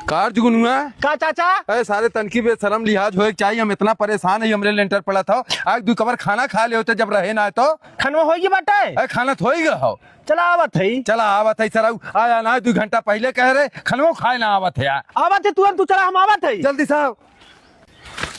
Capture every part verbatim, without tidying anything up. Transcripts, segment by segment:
कार जुगनुआ। का चाचा? अरे सारे तनकी बेशरम लिहाज होए के चाहिए, हम इतना परेशान है, हमरे लेंटर पड़ा था। आज दू कबर खाना खा ले होते जब रहे ना तो। खाना होई गई बाटे? अरे खाना तो होई गया हो। चला आवत है। चला आवत है सरऊ, आया ना दू घंटा पहले कह रहे, खाना खाए ना आवत है यार। आवत है तुरंत, तू चला हम आवत है। जल्दी से आओ।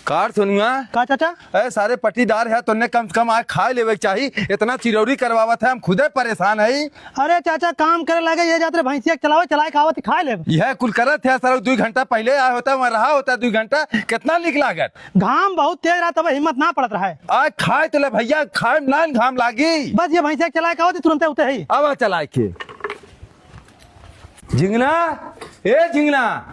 कार सोनुआ। का चाचा? अरे सारे पट्टीदार है, तोने कम से कम आए खाए लेवे के चाही। इतना चिरौरी करवावत है, हम खुदे परेशान है। अरे चाचा, काम करे लागे, ये जात रहे भैंसिया के चलावे, चलाए के आवत ही खाए लेब। यह कुल करत है सरऊ, दू घंटा पहले आए होता, वहाँ रहा होता दू घंटा, कितना निक लागत। घाम बहुत तेज रहा, तब हिम्मत ना पड़त रहा है। आज खाए तो ले भैया, खाए में ना घाम लागी। बस ये भैंसिया के चलाए के आवत ही, तुरंते उते ही। अब चलाए के। झिंगना, ए झिंगना।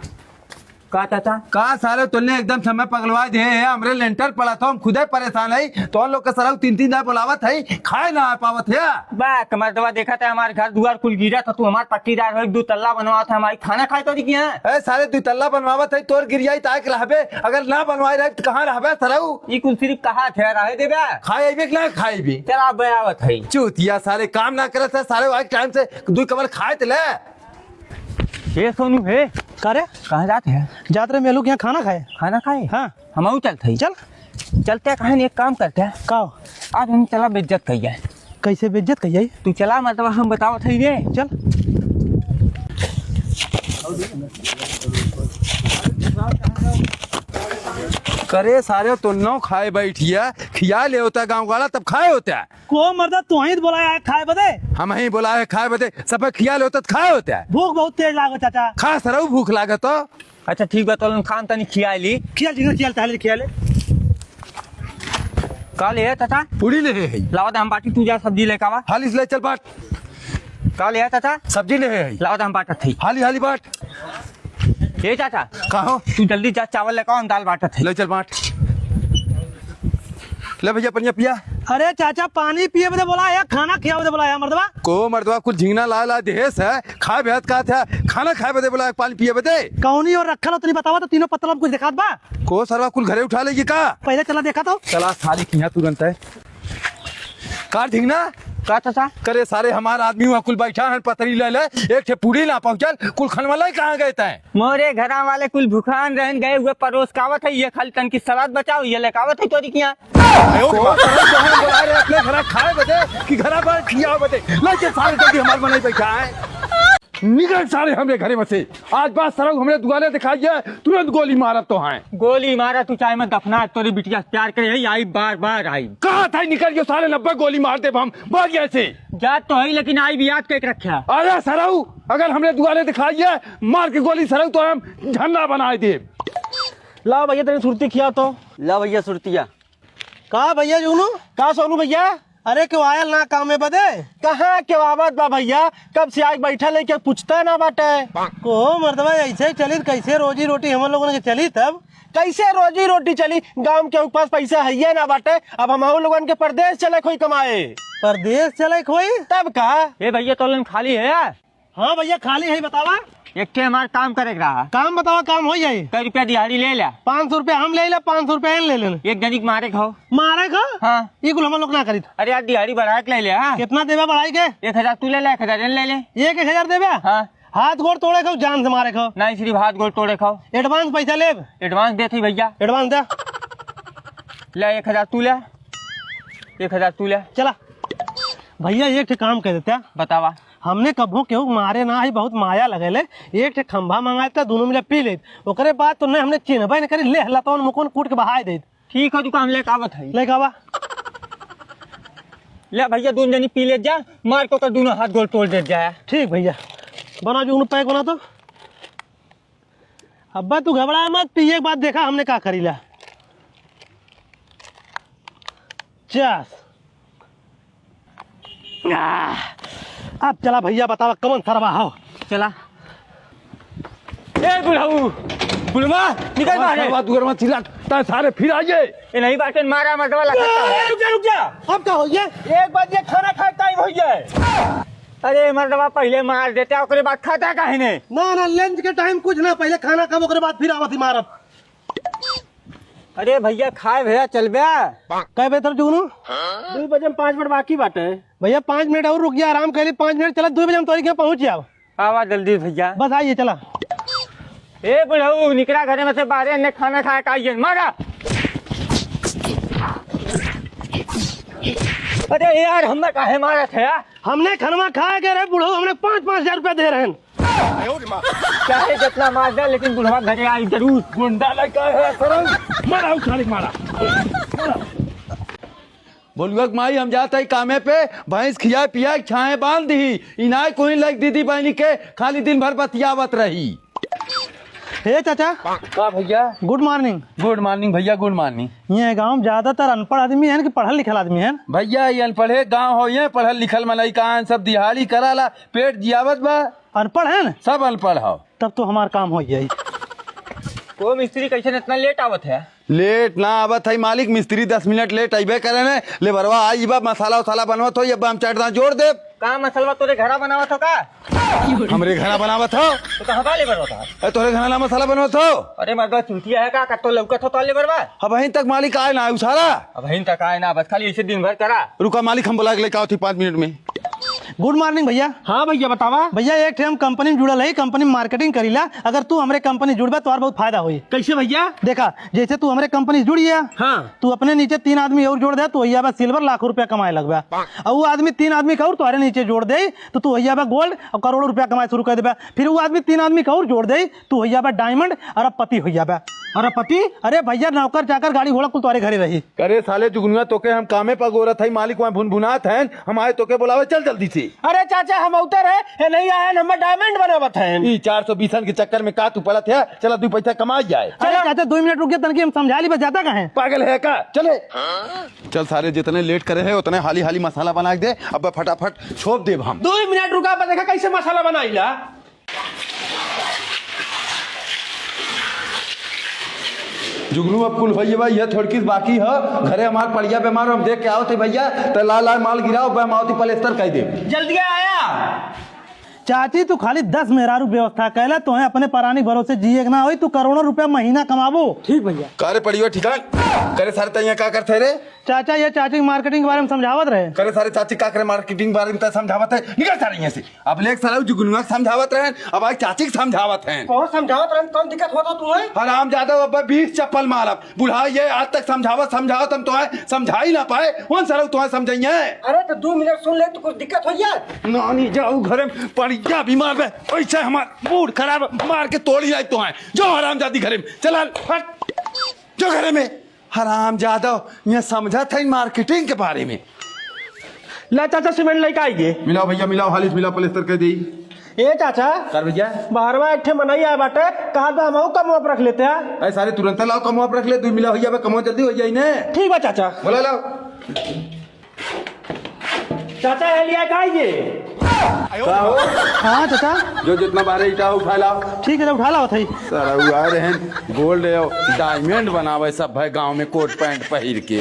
का चाचा? का सारे तोने एकदम समय पगलवा दे है, हमरे लेंटर पड़ा था, हम खुदे परेशान है। तो लोग के सरऊ तीन तीन दाई बुलावत है, खाए ना आ पावत है। बा, कमर दवा देखत है, हमार घर दुआर कुल गिरा था, तू हमार पट्टीदार हो, एक दू तल्ला बनवा था, हमारी खाना खाए तो नहीं किया। ए सारे दू तल्ला बनवावत है, तोर गिरियाई ताक रहबे, अगर ना बनवाए रहे तो कहाँ रहबे सरऊ? ई कुल सिर्फ कहा थे, रहे देबे। खाए अइबे कि ना खाए अइबे? चला बे आवत है। चूतिया सारे काम ना करत है, सारे आज टाइम से दू कबर खाए त ले। हे सोनू, हे। का रे? कहाँ जात है? जात रहे मेलू के यहाँ खाना खाए। खाना खाए? हाँ। हमहू चलत हई। चल। चलते कहे न, एक काम करते हैं। का? आज हम चला बेइज्जत कइया। कैसे बेइज्जत कइया? तू चला, मतलब हम बतावत हई रे। चल। करे सारे तो नौ खाए बैठिया, खिया ले होता गाँव गाड़ा तब खाए होता। को मर्दा, तू ही तो बोला है खाए बदे। हम ही बोला है खाए बदे, सब खिया ले होता तो खाए होता। भूख बहुत तेज लागो चाचा। खा सरऊ, भूख लागत तो। अच्छा ठीक बा, तोलन खान तनी खिया ली। खिया ली, खिया ले, खिया ले। का ले है चाचा? पूड़ी ले है। लावा दे हम बाटी, तू जा सब्जी लेके आवा। हाली से ले चल बाट। का ले है चाचा? सब्जी ले है। लावा दे हम बाटत हई। हाली हाली बाट। ए चाचा। का हो? तू जल्दी जा, चावल लेके आवा, हम दाल बाटत हई। ले चल बाट। ले भैया, पनिया पिया। अरे चाचा, पानी पिए बदे बोला है, खाना खियावे बदे बोला है मर्दवा? को मर्दवा कुल झिंगना ला ला देहे से, खाए बेहद का था, खाना खाए बदे बोला है, पानी पिए बदे। कौनी और रखल हो तनी बतावा तो, तीनों पत्तल में कुछ देखात बा? को सरवा कुल घरे उठा लेगी का? पहले चला देखा तो। चला सारी किया तुरंत है। का झिंगना? का चाचा? करे सारे हमार आदमी वहाँ कुल बैठा है, पतरी ले ले, एक ठे पूड़ी ना पहुँचल, कुल खनवा ले कहाँ गए तैं? मोरे घरा वाले कुल भुखान रहन गए हुए परोस कावत है, ये खाली तनकी सलाद बचाओ, ये लेकावत है तोरी किया। को तरह से हम बुला रहे अपने घरा खाए बदे कि घरा पर खियावे बदे? ले के सारे जल्दी हमार मनई बैठा है। निकल सारे हमरे घरे में से। आज बात सरऊ हमरे दुआरे दिखाई है, तुरंत गोली मारत तो हैं। गोली मारा तू चाहे मैं दफना, तोरी बिटिया प्यार करे है, आई बार बार आई। कहा था निकल गयो सारे, नब्बे गोली मार दे हम, भाग यहाँ से। जात तो है लेकिन आई भी याद के रखा। अरे सरऊ, अगर हमरे दुआरे दिखाई है, मार के गोली सरऊ तो हम झंडा बनाए दे। ला भैया, तनी सुरती खिया तो। ला भैया, सुरतिया। का भैया जुगनू? का सोनू भैया? अरे, क्यों आयल ना काम में बदे? कहाँ क्यों आवत बा भैया? कब से आके बैठल है, केहू पूछता ना बाटे। को मर्दवा, ऐसे चली त कैसे रोजी रोटी हम लोगन के चली तब? कैसे रोजी रोटी चली? गांव के पास पैसा है ये ना बाटे, अब हम लोगन के परदेस चले खोई कमाए। परदेस चले खोई? तब का? ए भैया, तोलन खाली है यार? हाँ भैया, खाली है, बतावा। एक ठे हमार काम करे के रहा। काम बतावा, काम हो जाई। कै रुपया दिहाड़ी ले ल्या? पाँच सौ रुपया हम ले ल्या, पाँच सौ रुपया एन ले लेन। एक जनी के मारे खाओ। मारे खा? हाँ। ये कुल हम लोग ना करीत। अरे यार, दिहाड़ी बढ़ाए के ले ल्या, हाँ? कितना देवा बढ़ाई के? एक हजार तू ले ल्या, एक हजार एन ले ले। एक एक हजार देवा? हाँ। हाथ गोड़ तोड़े खाओ, जान से मारे खाओ। नहीं, सिर्फ हाथ गोड़ तोड़े खाओ। एडवांस पैसा लेब? एडवांस देत ही भैया। एडवांस दे। ले, एक हजार तू ले, एक हजार तू ले। चला। भैया, एक ठे काम कर देते हैं। बतावा। हमने कभो केहू मारे ना ही, बहुत माया लगेले। एक ठे खंभा मंगाए त दोनों मिले पी लेत। ओकरे बाद तो नहीं हमने चिन्हबे न करी, ले हला तौन मुकोन कूट के बहाए देत। ठीक है, तू काम लेके आवत है। लेके आवा। ले भैया, दोनों जनी पी ले जा, मार के ओकर दोनों हाथ गोड़ तोड़ दे जाए। ठीक भैया, बना जो उन्हें पैक बना तो। अब्बा तू घबरा मत, पिए के बाद देखा हमने का करीला। चस। आह, अब चला भैया, बतावा कौन सरवा हो? चला। ए बुढ़ऊ, बुढ़वा, निकल बाहर। सरवा दुअर में चिल्ला, ता सारे फिर आइए। ए नहीं बाटे, मारा मर्दवा लखत है। ए, रुक जा, रुक जा। अब का हो ये? एक बजे खाना खाए टाइम हो गया। अरे मर्दवा, पहले मार देते, ओकरे बाद खाता काहे ने? ना, ना, लंच के टाइम कुछ ना, पहले खाना खाब, ओकरे बाद फिर आवत ही मारब। अरे भैया, खाए भैया, चलबे? कै बजे तक जुगनू? दो बजे में पाँच मिनट बाकी बाटे। भैया, पाँच मिनट और रुक जा, आराम कर ले, पाँच मिनट चला, दो बजे हम तोरी के पहुँच जाओ। आवा जल्दी भैया। बस आइए, चला। ए बुढ़ऊ, निकरा घरे में से, बाहरे ने खाना खाए का आइए, मारा। अरे यार, हमने काहे मारा था यार? हमने खनवा खाए के रे बुढ़ऊ, हमने पाँच पाँच हजार रुपया दे रहे हैं। चाहे जितना मार दे, लेकिन बुढ़वा घरे आई जरूर। गुंडा लड़का है सरऊ, मारा उठा ले, मारा। बोलुआ के माई, हम जात हई कामे पे, भैंस खियाए पियाए के छाहे बांध दी। इनाय कोई लग दीदी बहनी के, खाली दिन भर बतियावत रही। हे चाचा। का भैया? Good morning। Good morning भैया, good morning। ये गाँव में ज्यादातर अनपढ़ आदमी है कि पढ़ल लिखल आदमी है? भैया, ये अनपढ़े गाँव हो, ये पढ़ल लिखल मनई कहाँ हैं, सब दिहाड़ी कराला, पेट जियावत बा। अनपढ़ है न? सब अनपढ़ हो। तब तो हमार काम हो जाई। वो मिस्त्री कैसे इतना लेट आवत है? लेट ना आवत है मालिक, मिस्त्री दस मिनट लेट अइबे करे ने। लेबरवा आई बा, मसाला उसाला बनवत हो, ये बा हम चटना जोड़ दे। का मसलवा तोरे घरा बनावत हो का? हमरे घरा बनावत हो? तो कहाँ बा लेबर होता? ए, तोरे घरा ना मसाला बनवत हो? अरे मर्दवा चूतिया है का, कत्तो लौकत हो तो लेबर बा? अबहिन तक मालिक आए ना, उसारा। अबहिन तक आए ना, बस खाली ऐसे दिन भर करा। रुका मालिक, हम बुला के लेके आवत ही पाँच मिनट में। Good morning भैया। हाँ भैया, बतावा। भैया, एक ठे हम कंपनी में जुड़ल है, कंपनी में marketing करीला। अगर तू हमरे कंपनी जुड़बे, तोहार बहुत फायदा होई। कैसे भैया? देखा, जैसे तू हमरे कंपनी से जुड़ गया, हाँ। तू अपने नीचे तीन आदमी और जोड़ दे, तू भैया बा सिल्वर लाखों रुपया कमाए लगबा। और वो आदमी तीन आदमी का और तोहरे नीचे जोड़ दे, तो तू भैया बा गोल्ड और करोड़ों रुपया कमाए शुरू कर देबा। फिर वो आदमी तीन आदमी का और जोड़ दे, तू भैया बा डायमंड अरबपति हो जाबा। अरबपति? अरे भैया, नौकर चाकर गाड़ी घोड़ा कुल तोहरे घरे रही। अरे साले जुगनुआ, तोके हम कामे पर गोरत हई, मालिक वहाँ भुनभुनात हैं, हम आए तोके बुलावे, चल जल्दी से। अरे चाचा, हम उतर है, ये नहीं आए, हम डायमंड बनावत हैं। ई चार सौ बीसन के चक्कर में का तू पड़त है? चला, दू पैसा कमाई जाए। अरे चला। चाचा, दो मिनट रुक जा, तनकी हम समझा ली, बस जाता कहाँ है? पागल है का? चले। चल सारे, जितने लेट करे है उतने हाली हाली मसाला बना के दे, अब फटाफट छोप देब हम। दो ही मिनट रुका, अब देखा कैसे मसाला बनाईला। जुगनू, अब कुल भइया बा, यह थोड़की बाकी ह। घरे हमार पड़िया बीमार, हम देख के आवत है भइया, त ला ला माल गिराओ, बे हम आवत ही पलेस्तर कइ देब। जल्दी आया। चाची, तू खाली दस मेहरारू व्यवस्था कैला, तोहे अपने परानी भरोसे जिए के ना होई, तू करोड़ों रुपया महीना कमाबो। ठीक भइया। का रे पड़िया ठिकान? करे सारे तैया का करते रे? चाचा, ये चाची के marketing के बारे में समझावत रहे। करे सारे चाची का करे marketing के बारे में त समझावत है, निकल सारे यहाँ से। अब लेक सारे जुगनुआ के समझावत रहे, अब आज चाची के समझावत हैं। कौन समझावत रहे? कौन दिक्कत होता तुम्हें? हराम जादा, अब बीस चप्पल मारब। बुढ़ा ये आज तक समझावत समझावत हम तोहे समझा ही ना पाए, कौन सारे तोहे समझाइए? अरे तो दो मिनट सुन ले तो कुछ दिक्कत हो जाए। नानी जाऊ घरे में पड़िया बीमार बे, ऐसे हमार mood खराब, मार के तोड़ी आई तोहे। जो हराम जादी घरे में, चला हट, जो घरे में। हराम जादव, ये समझत है marketing के बारे में। ला चाचा, सीमेंट लेके आइए। मिलाओ भइया, मिलाओ, हालिस मिलाओ, पलेस्तर कर देई। ए चाचा। कर भइया। बाहरवा एक ठे मनई आए बाटे, कहा था हमहू कमवा पर रख लेते हैं। अरे सारे तुरंत लाओ, कमवा पर रख ले, तू मिलाओ भइया, बे कमवा जल्दी हो जाई ने। ठीक बा चाचा। बोला लाओ। चाचा, ये लिया का ये? का हो? हाँ, चाचा। जो जितना बारे ईटा उठा लाओ। ठीक है, तो उठा लाओ, थई। सारा हुआ रहन, gold है, diamond बनावे सब है गांव में, कोट पैंट पहिर के।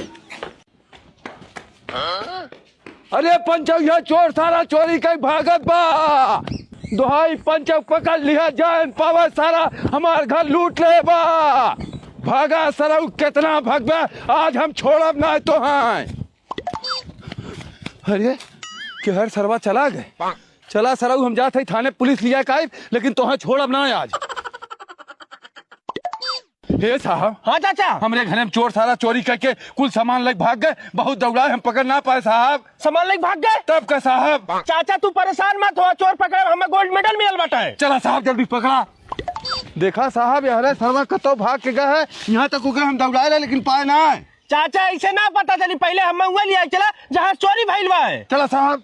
अरे पंचौ, यह चोर सारा चोरी कई भागत बा। दोहाई पंचौ, पकड़ लिहा जाए, पावे सारा हमार घर लूट ले बा। भागा सरऊ, कितना भगबे, आज हम छोड़ब ना तो हैं। अरे, केहर सरवा चला गए। चला सरऊ, हम जात हई थाने, पुलिस लिया के आइब, लेकिन तोहे छोड़ब ना आज। हे साहब। हाँ चाचा। हमरे घरे में चोर सारा चोरी करके कुल सामान लेके भाग गए, बहुत दौड़ाए, हम पकड़ ना पाए साहब। सामान लेके भाग गए? तब का साहब। चाचा तू परेशान मत हो, चोर पकड़े, हमें gold medal मिलल बाटे। चला साहब जल्दी पकड़ा। देखा साहब, यहरे सरवा कतौ भाग के गए है, यहाँ तक ओके हम दौड़ाए रहे लेकिन पाए ना। चाचा, ऐसे ना पता चली, पहले हम उहे लिया चला, जहाँ चोरी भइल बा। चला साहब।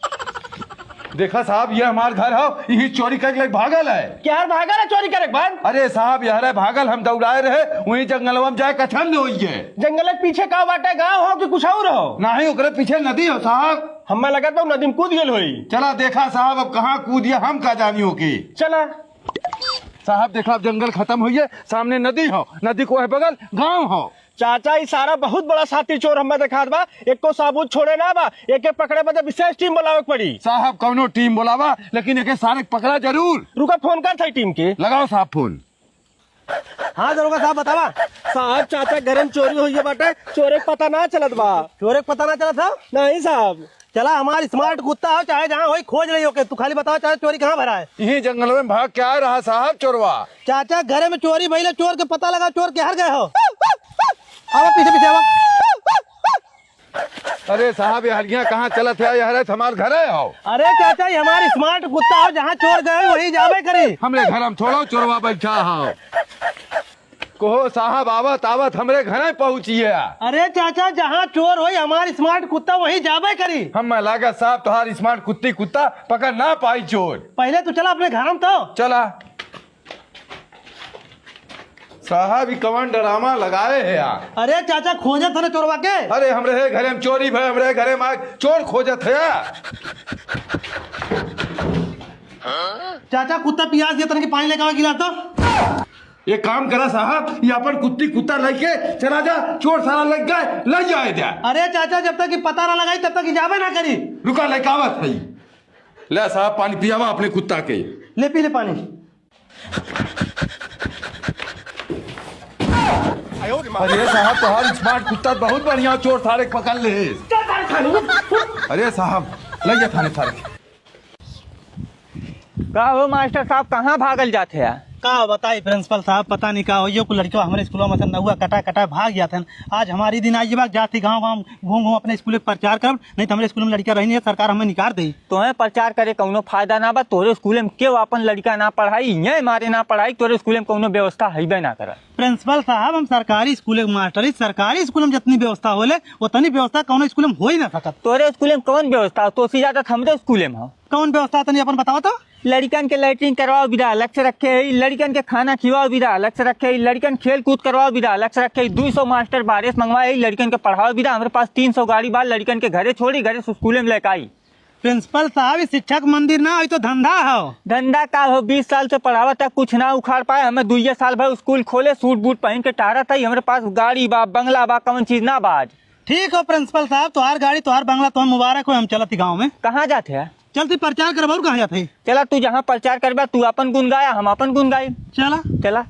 देखा साहब, ये हमार घर हौ, यही चोरी करके लेके भागल है। केहर भागल है चोरी करे के बाद? अरे साहब, यहरे भागल, हम दौड़ाए रहे, वहीं जंगलवा में जाए कछन होइए। जंगल के पीछे का बाटे, गाँव हो कि कुछ और हो? नाही, ओकरे पीछे नदी हो साहब। हमें लगत बा नदी में कूद गेल होई। चला देखा साहब, अब कहाँ कूद गया, हम का जानी ओके। चला। साहब देखा, अब जंगल खत्म होइए, सामने नदी हो, नदी को है बगल गाँव हो। चाचा, ई सारा बहुत बड़ा साथी चोर हमें देखात बा, एको साबुत छोड़े ना बा, एके पकड़े बदे विशेष टीम बुलावे के पड़ी। साहब, कौनो टीम बुलावा, लेकिन एके सारे के पकड़ा जरूर। रुका, फोन करत हई टीम के। लगाओ साहब फोन। हाँ दरोगा साहब, बतावा। साहब, चाचा घरे में चोरी होइए बाटे, चोरे के पता ना चलत बा। चोरे के पता ना चलत साहब? नहीं साहब। चला, हमार smart कुत्ता हो, चाहे जहाँ होई, खोज लेई ओके। तू खाली बतावा, चाचा, चोरी कहाँ भरा है? यही जंगल में भाग के आए रहा साहब चोरवा। चाचा, घरे में चोरी भइले, चोर के पता लगा, चोर के हर गए हो। आवा, पीछे, पीछे आवा। अरे साहब, ये हलिया कहाँ चलत है? ये हरे हमार घरे हो। अरे चाचा, ये हमार smart कुत्ता हो, जहाँ चोर गए, वहीं जाबे करी। हमरे घर में थोड़ो चोरवा बैठा हो। कहो साहब, आवत आवत हमरे घरे पहुँचिए। अरे चाचा, जहाँ चोर होई, हमार smart कुत्ता वहीं जाबे करी। हमें लागत साहब, तोहार smart कुत्ती कुत्ता पकड़ ना पाई चोर। पहले तू चला अपने घर में तो। चला। साहब, ई कवन ड्रामा लगाए है यार? अरे चाचा, खोजत है ना चोरवा के। अरे, हमरे घरे में चोरी भय, हमरे घरे में आग, चोर खोजत है यार। चाचा, कुत्ता पियास दिया, तनके पानी लेके आवा गिलास तो। एक काम करा साहब, ये अपन कुत्ती कुत्ता लेके चला जा, चोर सारा लग गए, ले जाए जा। अरे चाचा, जब तक कि पता ना लगाई, तब तक कि जाबे ना करी। रुका, लेके आवत है। ले साहब, पानी पियावा अपने कुत्ता के। ले, पी ले पानी। अरे साहब, तोहार smart कुत्ता बहुत बढ़िया, चोर सारे पकड़ ले। अरे साहब, ले जा थाने सारे। का हो मास्टर साहब, कहाँ भागल जात है? का बताई प्रिंसिपल साहब, पता नहीं का होइयो, कुल लड़कियों हमरे स्कूलों में से नौवा कटा कटा भाग जात हैं। आज हमारी दिन आई बा, जाती गाँव गाँव घूम घूम अपने स्कूल के प्रचार करब, नहीं तो हमरे स्कूल में लड़कियाँ रही नहीं है, सरकार हमें निकाल दे। तोहें प्रचार करे कौनो फायदा ना बा, तोरे स्कूल में केहू अपन लड़का ना पढ़ाई, ये मारे ना पढ़ाई, तोरे स्कूल में कौनो व्यवस्था हईबे ना करे। प्रिंसिपल साहब, हम सरकारी स्कूल के मास्टर ही, सरकारी स्कूल में जितनी व्यवस्था होले, उतनी व्यवस्था कौनो स्कूल में हो ही ना सकत। तोरे स्कूल में कौन व्यवस्था हो? तोसे ज्यादा तो हमरे स्कूल में हो। कौन व्यवस्था, तनी अपन बताओ तो। लड़िकन के लैट्रिन करवाओ बिदा अलग से रखे है, लड़िकन के खाना खिवाओ बिदा अलग से रखे है, लड़िकन खेल कूद करवाओ बिदा अलग से रखे है, दुई सौ मास्टर बाहरे से मंगवाए है, लड़िकन के पढ़ाओ बिदा। हमरे पास तीन सौ गाड़ी बा, लड़िकन के घरे छोड़ी, घरे से स्कूले में लेके आई। प्रिंसिपल साहब, ई शिक्षक मंदिर ना, ई तो धंधा हो। धंधा का हो, बीस साल से पढ़ावत है, कुछ ना उखाड़ पाए। हमें दुइये साल भर स्कूल खोले, सूट बूट पहन के टहरत है, हमरे पास गाड़ी बा, बंगला बा, कौन चीज ना बा आज। ठीक हो प्रिंसिपल साहब, तोहार गाड़ी, तोहार बंगला, तोहार मुबारक हो, हम चलत ही गाँव में। कहाँ जात है? चलती प्रचार करब, और कहाँ जात है? चला, तू जहाँ प्रचार करबा, तू अपन गुन गाया, हम अपन गुन गाई। चला। चला।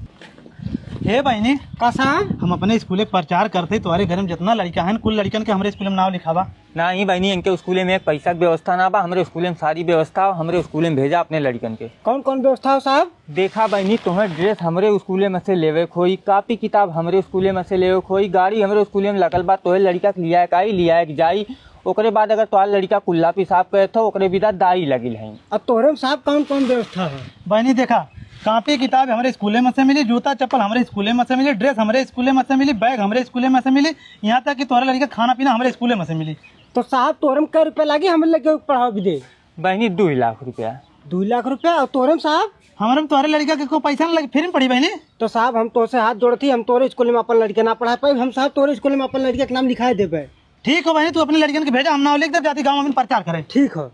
हे बहिनी। का साहब? हम अपने स्कूले के प्रचार करते, तोहरे घर में जितना लड़िका हैं, कुल लड़िकन के हमरे स्कूले में नाव लिखावा। नाही बहिनी, इनके स्कूले में एक पैसा के व्यवस्था ना बा, हमरे स्कूले में सारी व्यवस्था हो, हमरे स्कूले में भेजा अपने लड़िकन के। कौन कौन व्यवस्था हो साहब? देखा बहिनी, तोहें ड्रेस हमरे स्कूले में से लेवे के होई, कापी किताब हमरे स्कूले में से लेवे के होई, गाड़ी हमरे स्कूले में लगल बा, तोहे लड़िका के लियाए के आई, लियाए के जाई। ओकरे बाद अगर तोहार लड़िका कुल्ला पेशाब करे तो ओकरे बिदा दाई लगिल है। अब तोहरे में साहब कौन कौन व्यवस्था है? बहिनी देखा, कापी किताब हमरे स्कूले में से मिली, जूता चप्पल हमरे स्कूले में से मिली, ड्रेस हमरे स्कूले में से मिली, बैग हमरे स्कूले में से मिली, यहाँ तक कि तोहरे लड़िका खाना पीना हमरे स्कूले में से मिली। तो साहब तोहरे में कै रुपया लागी हमरे लड़िका के पढ़ावे बिदे? बहिनी, दुई लाख रुपया। दुई लाख रुपया? और तोहरे में साहब? हमरे में तोहरे लड़िका के कोई पैसा ना लगे, free में पढ़ी बहिनी। तो साहब हम तोहसे हाथ जोड़त ही, हम तोहरे स्कूल में अपन लड़िका ना पढ़ा पाई, हम साहब तोहरे स्कूल में अपन लड़िका के नाम लिखाए देबे। ठीक हो बहिनी, तू अपने लड़िकन के भेजा, हम नाम लिख देब, जाती गाँव में प्रचार करे। ठीक हो।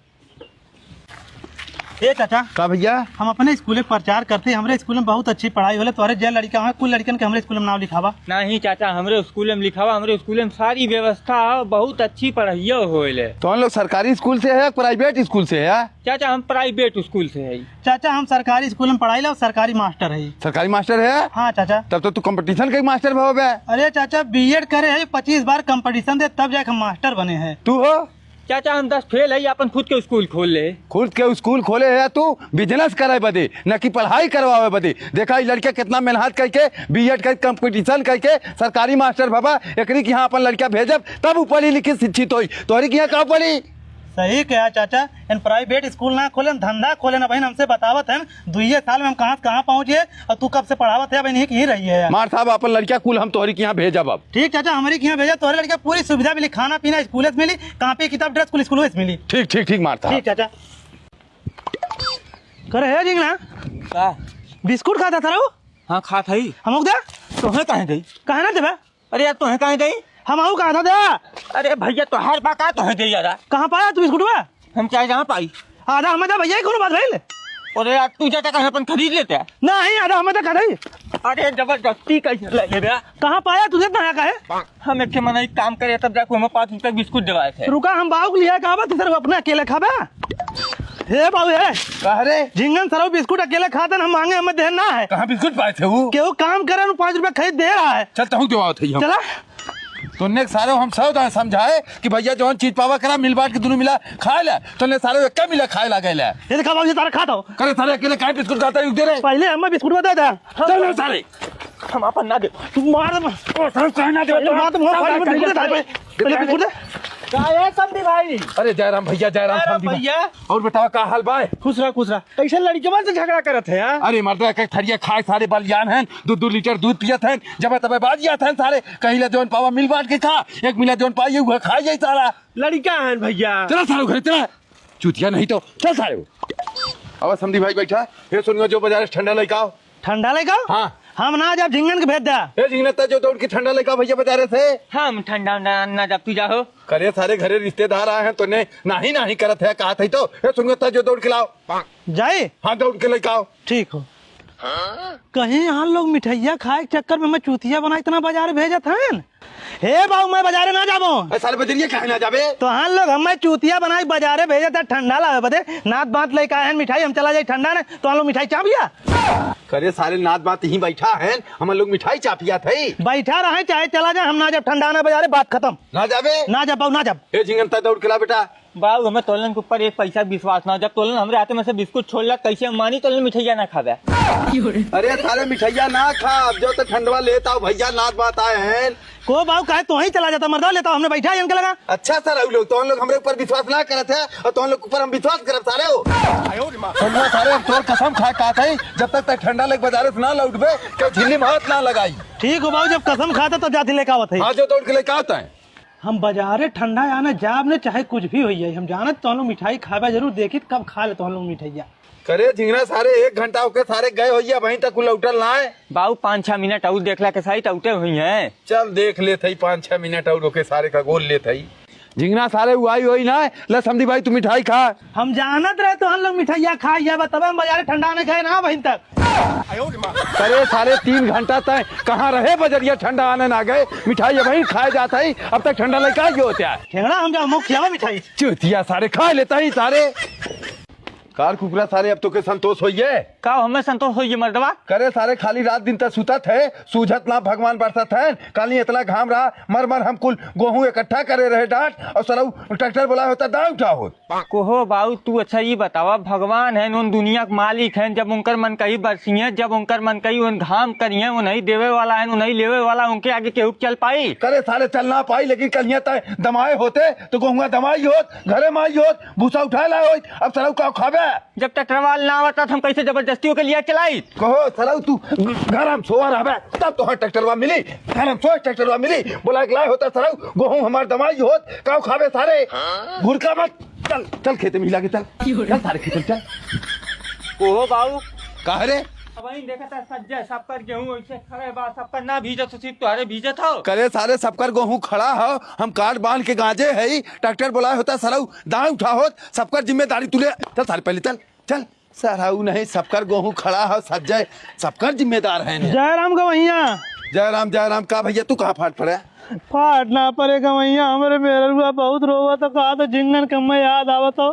ए चाचा। का भैया? हम अपने स्कूले के प्रचार करते, हमरे स्कूल में बहुत अच्छी पढ़ाई होले, तोहरे जे लड़िका हैं, कुल लड़िकन के हमरे स्कूल में नाम लिखावा। नहीं चाचा, हमरे स्कूल में लिखावा, हमरे स्कूल में सारी व्यवस्था है, बहुत अच्छी पढ़ाइयो होले। तोहन लोग सरकारी स्कूल से है, private स्कूल से है? चाचा, हम private स्कूल से है। चाचा, हम सरकारी स्कूल में पढ़ाई ला, सरकारी मास्टर है। सरकारी मास्टर है? हाँ चाचा। तब तो तू competition के मास्टर भवे बे। अरे चाचा, बीएड करे है, पच्चीस बार competition दे, तब जाके हम मास्टर बने हैं। तू हो? चाचा, हम दस फेल है, अपन खुद के स्कूल खोल ले। खुद के स्कूल खोले है तू business करे बदे, न कि पढ़ाई करवावे बदे। देखा, ई लड़िका कितना मेहनत करके बीएड कर competition करके सरकारी मास्टर भवा, एकरी के यहाँ अपन लड़िका भेजब, तब उ पढ़ी लिखी शिक्षित होई। तोहरी के यहाँ का पढ़ी? सही कहा चाचा, इन private स्कूल ना खोलेन, धंधा खोलेन। अब हमसे बतावत हैं, दुइये साल में हम कहाँ से कहाँ पहुँचे, और तू कब से पढ़ावत है, अब इन्हीं की ही रही है। मार साहब, अपन लड़िका कुल हम तोहरी के यहाँ भेजब अब। ठीक चाचा, हमरी के यहाँ भेजा, तोहरे लड़िका पूरी सुविधा मिली, खाना पीना स्कूल से मिली, कापी किताब ड्रेस कुल स्कूल से मिली। ठीक, ठीक, ठीक मार साहब। ठीक चाचा। करे है झिंगना? का? बिस्कुट खाता था रे वो? हाँ, खात हई। हमको दे। तोहे काहे देई? काहे ना देबे? अरे यार, तोहे काहे देई? हम आऊ कहा था दे। अरे भैया, तोहार बा का, तोहे देई यार। कहाँ पाया तू बिस्कुट बा? हम चाहे जहाँ पाई। आधा हमें दे भैया, कौन बात भइल? अरे यार, तू जाता कहीं अपन खरीद लेते। नहीं, आधा हमें दे, खरीद। अरे जबरदस्ती कैसे ले लेबे? कहाँ पाया तू, देता है काहे? हम एक ठे मनई काम करे, तब जाके हमें पाँच रुपया बिस्कुट देवाए थे। रुका, हम बाऊ के लिया का बा, तू सर अपने अकेले खाबे? हे बाऊ, हे। का रे? झिंगन सरऊ बिस्कुट अकेले खाते न, हम मांगे, हमें देन ना है। कहाँ बिस्कुट पाए थे वो? केहू काम करे न, पाँच रुपया खरीद दे रहा है। चल, तहूँ देवाओ थे हम। चला। तोन्ने सारे हम सौ दान समझाए कि भइया जौन चीज पावा करा, मिल बांट के दुनू मिला खाए ला। तोन्ने सारे एक मिला खाए लागे ला। ये देखा बाबूजी, तारा खाता हो। करे सारे अकेले काहे बिस्कुट खाता है, दे रे। पहिले हमें बिस्कुट दे दे। चल रे सारे। हम आपन ना दे। तू मार दे। ओ, सारे काहे ना दे? पहिले मार दे, मुंह फाड़ दे, बिस्कुट दे, पहिले बिस्कुट दे। का है समधी भाई? अरे जय राम भइया, जय राम अरे समधी भाई। भइया। और बतावा का हाल बाय? खुश रहा, खुश रहा। कैसे लड़िकवन से झगड़ा करत है यार? अरे मर्द, एक एक थरिया खाए सारे बलियान हैं, दो दो लीटर दूध पियत हैं, जब तब बाज जात हैं सारे, कहीं ले जौन पावा मिल बांट के खा, एक मिला जौन पाई उहे खा जाई सारा। लड़िका हैं भइया। चला सारे घरे चला, चूतिया नहीं तो चल सारे। अब समधी भाई बैठा, हे सोनिया जो बाजार से ठंडा लेके आओ। ठंडा लेके आओ? हाँ। हम ना जब झिंगन के भेज दा। ए झिंगना, ता जो दौड़ के ठंडा लेके आओ भइया बाजारे से। हम ठंडा उंडा ना जब तू जाहो। करे सारे घरे रिश्तेदार आए हैं तोन्ने नाही नाही करत है, कहत है तो। ए सोनिया, ता जो दौड़ के लाओ। जाई? हाँ, दौड़ के लेके आओ। ठीक हो। कहीं यहाँ लोग मिठाइया खाए के चक्कर में हमें चूतिया बना इतना बाजार भेजत हैं। हे बाबू, मैं बाजारे ना जाबो। ए सारे बजरिया काहे ना जाबे? तो हाँ लोग हमें चूतिया बनाए बाजारे भेजत है ठंडा लावे बदे। नात बात लेके आए हैं मिठाई, हम चला जाई ठंडा ने, तो हम लोग मिठाई चाप लिया। करे सारे नात बात यहीं बैठा है, हम लोग मिठाई चापिया थे। बैठा रहे चाहे चला जाए, हम ना जब ठंडा ना बाजारे, बात खत्म। ना जाबे? ना जब बाबू, ना जब। ए झिंगन, ता दौड़ के ला बेटा। बाबू, हमें तोलन के ऊपर एक पैसा विश्वास ना हो। जब तोलन हमरे हाथे में से बिस्कुट छोड़ ला, कैसे हम मानी तोलन मिठाइया ना खावे? अरे सारे मिठाइया ना खा, अब जो तो ठंडवा लेत आओ भइया, नात बात आए हैं। को बाबू, काहे तो ही चला जाता मर्दा, लेता हमने बैठा इनके लगा। अच्छा सारे, उ लोग, तोहन लोग हमरे ऊपर विश्वास ना करत है और तोहन लोग ऊपर हम विश्वास करब सारे हो। सुनना सारे, हम तोर कसम खा का थे, जब तक तक ठंडा लेके बाजारे से ना लौटबे, तो झिल्ली में हाथ ना लगाई। ठीक हो बाबू, जब कसम खाता तो जाती लेके आवत है। हाँ, जो दौड़ के लेके आवत है। हम बाजारे ठंडा आने जाब ने, चाहे कुछ भी हो जाए, हम जानत तोहन लोग मिठाई खाबे जरूर, देखित कब खा ले तोहन लोग मिठाइया। करे झिंगना सारे, एक घंटा होके सारे गए होइए, अबहीं तक उ लौटल ना है। बाबू, पाँच छह मिनट और देखला के साइत औटे हुई हैं। चल देख लेत हई, पाँच छह मिनट और ओके सारे का गोल लेत हई। झिंगना सारे, उ आई होई ना है। ले समधी भाई, तू मिठाई खा। हम जानत रहे तोहन लोग मिठाइया खाई जाबा, तब हम बाजारे ठंडा नहीं खाए ना अबहीं तक। अरे सारे, तीन घंटा तय कहाँ रहे, बजरिया ठंडा आने ना गए, मिठाई अबहीं खाए जात हई, अब तक ठंडा लेके आई होते हैं। ठेंगड़ा हम जाओ मुख खियावा मिठाई। चूतिया सारे, खा लेता ही सारे। कार कुकुरा सारे, अब तोके संतोष होइए? का हमें संतोष होइए मर्दवा? करे सारे, खाली रात दिन त सुतत है, सूझत ना भगवान बरसत है। काली इतना घाम रहा, मर मर हम कुल गोहूँ इकट्ठा करे रहे डांट, और सरऊ ट्रैक्टर बोला होता दांव उठा होत। कोहो बाऊ, तू अच्छा ई बतावा, भगवान है उन दुनिया के मालिक हैं, जब उनकर मन कही बरसिए, जब उनकर मन कही उन घाम करिए, उन्हीं देवे वाला है, उन्हीं लेवे वाला, उनके आगे केहू चल पाई? करे सारे, चल ना पाई, लेकिन कलिया तय दमाए होते तो गोहुआ दमाई होत, घरे माई होत, भूसा उठाए लाए होत। अब सरऊ का खाबे? जब ट्रैक्टर वाला ना आवता, तो हम कैसे जबरदस्ती ओके लिया चलाई? कहो सरऊ, तू घर हम सोआ रहबे, तब तोहर ट्रैक्टरवा मिली, घर हम सोए ट्रैक्टरवा मिली। बोला एक लाए होता सरऊ, गोहूँ हमार दमाई होत, काउ खाबे सारे? घुरका मत, चल, चल खेते में हिला के चल, चल सारे खेते में चल। कोहो बाऊ। का रे? अब वही देखा था सज्जा, सबकर गेहूं ऐसे खड़े बा, सबकर ना भीजत हो, सिर्फ तोहरे भीजत हो। करे सारे, सबकर गोहूं खड़ा हो, हम काट बांध के गांजे है, ट्रैक्टर बोलाए होता सरऊ, दांव उठा होत, सबकर जिम्मेदारी तू ले। चल सारे, पहले चल, चल। सरऊ नहीं, सबकर गोहूं खड़ा हो, सज्जय, सबकर जिम्मेदार है ने। जय राम गवैया। जय राम, जय राम। का भैया, तू कहाँ फाट पड़ा? फाट ना पड़े गवैया, हमरे मेहररुआ बहुत रोवत हो, कहा तो झिंगन के हमें याद आवत हो,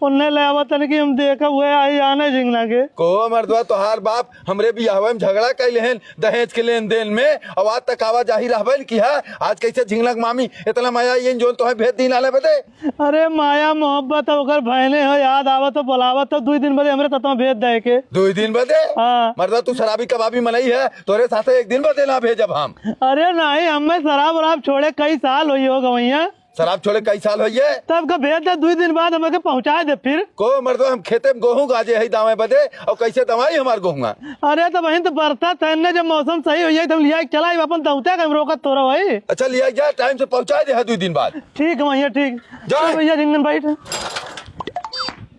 उन्हें ले आवत तन कि हम देखा हुए आई आने झिंगना के। को मर्दवा, तोहार बाप हमरे बियाहवे में झगड़ा कैले हैं दहेज के लेन देन में, और आज तक आवाजाही रहबे न किहा। आज कैसे झिंगना के मामी इतना माया ये जोन तोहे भेज दीन आले बदे? अरे माया मोहब्बत ओकर भयने हो, याद आवत हो, बोलावत हो, दुई दिन बदे हमरे ततवा भेज दे के। दुई दिन बदे? हाँ। मर्दा, तू शराबी कबाबी मनई है, तोरे साथे एक दिन बदे ना भेजब हम। अरे नहीं, हमें शराब वराब छोड़े कई साल होई हो गवैया। शराब छोड़े कई साल होई है? तब का भेज दे, दुई दिन बाद हमके पहुँचा दे फिर। को मर्दा, हम खेते में गोहूँ गाजे है दावे बदे, और कैसे दवाई हमार गोहुआ? अरे तो वहीं तो बरसात है ने, जब मौसम सही हो जाए तो हम लिया के चला आइब, अपन दौते का हम रोकत तोरा भाई। अच्छा, लिया जा, टाइम से पहुँचा दे है दुई दिन बाद। ठीक है भैया, ठीक। जा। चल भैया, झिंगन बैठ।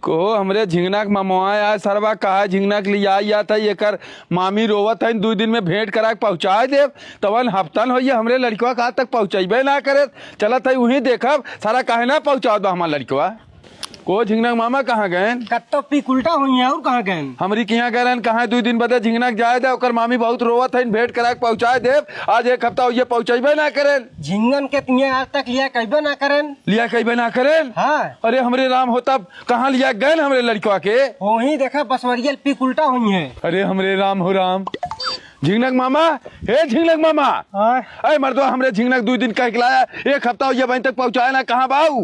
को हमरे झिंगना के ममवा आए सरवा, कहा झिंगना के लिया आया था, एकर मामी रोवत है, दुई दिन में भेंट करा के पहुँचाए देब। तवन हफ्तन होइए हमरे लड़कवा का आज तक पहुँचैबे ना करे। चलत है वहीं देखब सारा काहे ना पहुँचावत बा हमार लड़कवा। को झिंगना के मामा कहाँ गएन? कत्तो पीक उल्टा हुई है, और कहाँ गएन? हमरी किहाँ गए रहन, कहाँ दुई दिन बदे झिंगना के जाए दे, ओकर मामी बहुत रोवत है, भेंट करा के पहुँचाए देब। आज एक हफ्ता होइए पहुँचैबे ना करेन। झिंगन के तिहे आज तक लिया कइबे ना करेन। लिया कइबे ना करेन? हाँ। अरे हमरे राम हो, तब कहाँ लिया गएन हमरे लड़कवा के? वहीं देखा बसवरिया पीक उल्टा हुई है। अरे हमरे राम हो राम। झिंगनक मामा, हे झिंगनक मामा। आय। अरे मर्दवा, हमरे झिंगनक दुइ दिन कह के लाया, एक हफ्ता हो गया, अबहीं तक पहुँचाया ना, कहाँ बा ऊ?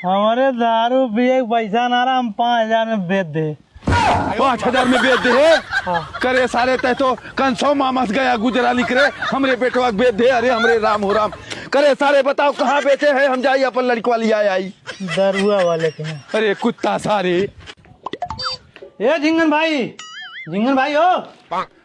हमरे दारू पिए के पैसा ना रहा, हम पाँच हजार में बेच दे। पाँच हजार में बेच दे हे? हाँ। करे सारे, तै तो कनसो मामा से गया गुजरा निकरे, हमरे बेटवा के बेच दे। अरे हमरे राम हो राम। करे सारे, बताओ कहाँ बेचे है, हम जाई अपन लड़कवा लिया आई। दरुआ वाले के यहाँ। अरे कुत्ता सारे। ए झिंगन भाई, झिंगन भाई हो,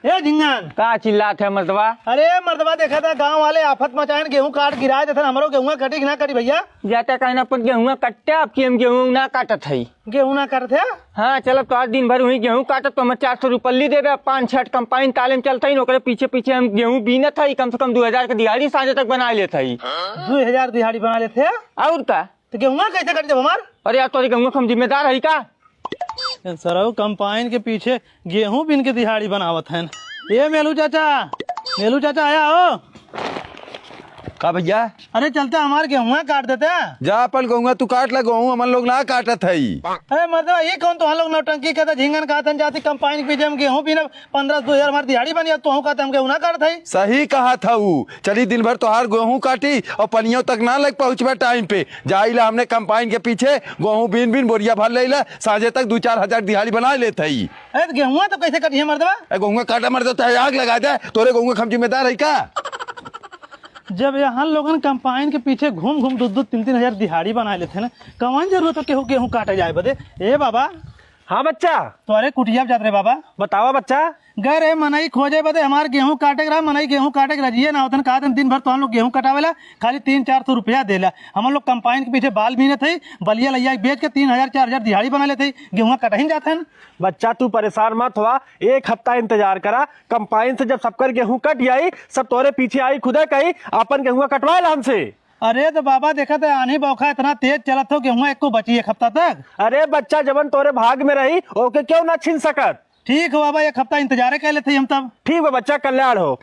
ए झिंगन। का चिल्लात है मर्दवा? अरे मर्दवा, देखा था गाँव वाले आफत मचाएन, गेहूं काट गिराए देथन, हमरो गेहुआ कटी कि ना कटी भइया? जाता कहना अपन गेहुआ कट्टे, आपकी हम गेहूं ना काटत है। गेहूं ना काटत है? हाँ, चलब तो आज दिन भर वहीं गेहूं काटत, तो हमें चार सौ रुपल्ली देबे, पाँच छठ कंपाइन ताले में चलत है, ओकरे पीछे पीछे हम गेहूं बीनत है, कम से कम दो हजार के दिहाड़ी साँझे तक बना लेत है। दो हजार दिहाड़ी बना लेत है? और का? तो गेहुआ कैसे कट जब हमार? अरे यार, तोरे गेहुआ के हम जिम्मेदार है का? सरऊ कंपाइन के पीछे गेहूं बीन के दिहाड़ी बनावत हैं। ए मेलू चाचा, मेलू चाचा आया हो। का भइया? अरे चलते हमार गेहुआ काट देते। जा अपन गेहुआ तू काट ला, गेहूं हमन लोग ना काटत हई। अरे मतलब ये कौन तो हम लोग नौटंकी कहता झिंगन कहतन जाती कंपाइन के पीछे हम गेहूं बीनब पन्द्रह दो हजार हमार दिहाड़ी बनी, अब तोहू कहते हम गेहूं ना काटत हई। सही कहत हऊ, चली दिन भर तोहार गेहूं काटी और पनियों तक ना लग पहुँचबे टाइम पे। जाइला हमने कंपाइन के पीछे, गेहूं बीन बीन बोरिया भर लेला, साँझे तक दू चार हजार दिहाड़ी बना लेत हई। अरे तो गेहुआ तो कैसे कटी है मर्दवा? ए, गेहुआ काटा मर्दवा, चाहे आग लगा दे, तोरे गेहुआ के हम जिम्मेदार है का? जब यहाँ लोगन कंपाइन के पीछे घूम घूम दो दो तीन तीन हजार दिहाड़ी बना लेते हैं ना, कौन जरूरत है केहू गेहूं काटे जाए बदे? ए बाबा। हाँ बच्चा। तोरे कुटिया पे जात रहे बाबा। बतावा बच्चा। गए रहे मनई खोजे बदे, हमार गेहूं काटे के रहा, मनई गेहूं काटे के रजिए ना होतन, कहा दिन भर तो हम लोग गेहूं कटावेला, खाली तीन चार सौ रुपया देला। हम लोग कंपाइन के पीछे बाल बीनत है, बलिया लैया के बेच के तीन हजार चार हजार दिहाड़ी बना लेते, गेहूं कटहिन जात है। बच्चा तू परेशान मत हुआ, एक हफ्ता इंतजार करा, कंपाइन से जब सबकर गेहूं कट जाई, सब तोरे पीछे आई खुदे कही, आपन गेहूं कटवाए ला हमसे। अरे तो बाबा देखत है आन्ही बौखा इतना तेज चलत हो, गेहूं एको बची एक हफ्ता तक। अरे बच्चा जवन तोरे भाग में रही, ओके क्यों ना छीन सकत? ठीक हो बाबा, एक हफ्ता इंतजारे कर लेते हम तब। ठीक बा बच्चा, कल्याण हो।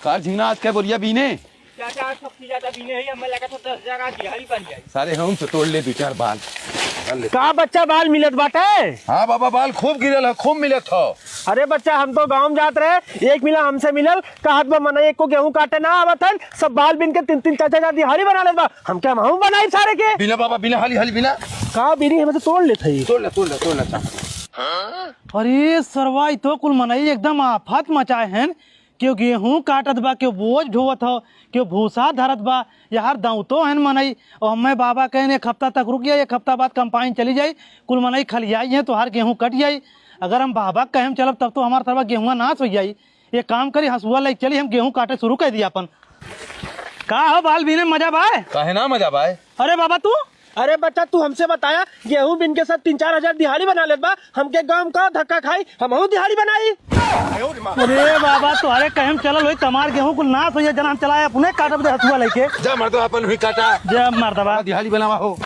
कार झिंगना आज के बोरिया बीने? चाचा, आज सबसे ज्यादा बीने है, हमें लगा था दस हजार आज दिहाड़ी बन जाए। सारे हम से तोड़ ले दो चार बाल। बाल ले। का बच्चा बाल मिलत बाटे? हाँ बाबा, बाल खूब गिरल है, खूब मिलत हो। अरे बच्चा, हम तो गाँव में जात रहे, एक मिला हमसे मिलल, कहत बा मनई एको गेहूं काटे ना आवत हन, सब बाल बीन के तीन तीन चार चार हजार दिहाड़ी बना लेत बा। हम क्या हम बनाई सारे के? बिना बाबा, बिना हाली हाली बिना। का बीनी हमें तो तोड़ लेत हई। तोड़ ले, तोड़ ले, तोड़ ले, चाचा। अरे सरवा, ई तो कुल मनई एकदम आफत मचाए हैं। केहू गेहूं काटत बा, केहू बोझ ढोवत हो, केहू भूसा धरत बा, यार दौतो हन मनई। और हमें बाबा कहन एक हफ्ता तक रुक जाई, एक हफ्ता बाद कंपाइन चली जाई, कुल मनई खलियाई हैं, तोहार गेहूं कट जाई। अगर हम बाबा के कहे में चलब तब तो हमार तरवा गेहुआ नाश हो जाई। एक काम करी, हंसुआ लेके चली, हम गेहूं काटे शुरू कर दिया अपन। का हो बाल बीने मजा बाय? काहे ना मजा बाय? अरे बाबा तू अरे बच्चा, तू हमसे बताया, गेहूं बिन के साथ तीन चार हजार दिहाड़ी बना लेत बा। हमके गांव का धक्का खाई, हमहू दिहाड़ी बनाई। अरे बाबा, तोहरे कहे में चलल होई, तमार गेहूं कुल नाश होई, जना हम चलाए अपने काटब दे हथुआ लेके। जा मर्दवा, अपन हुई काटा। जा मर्दवा। दिहाड़ी बनावा हो।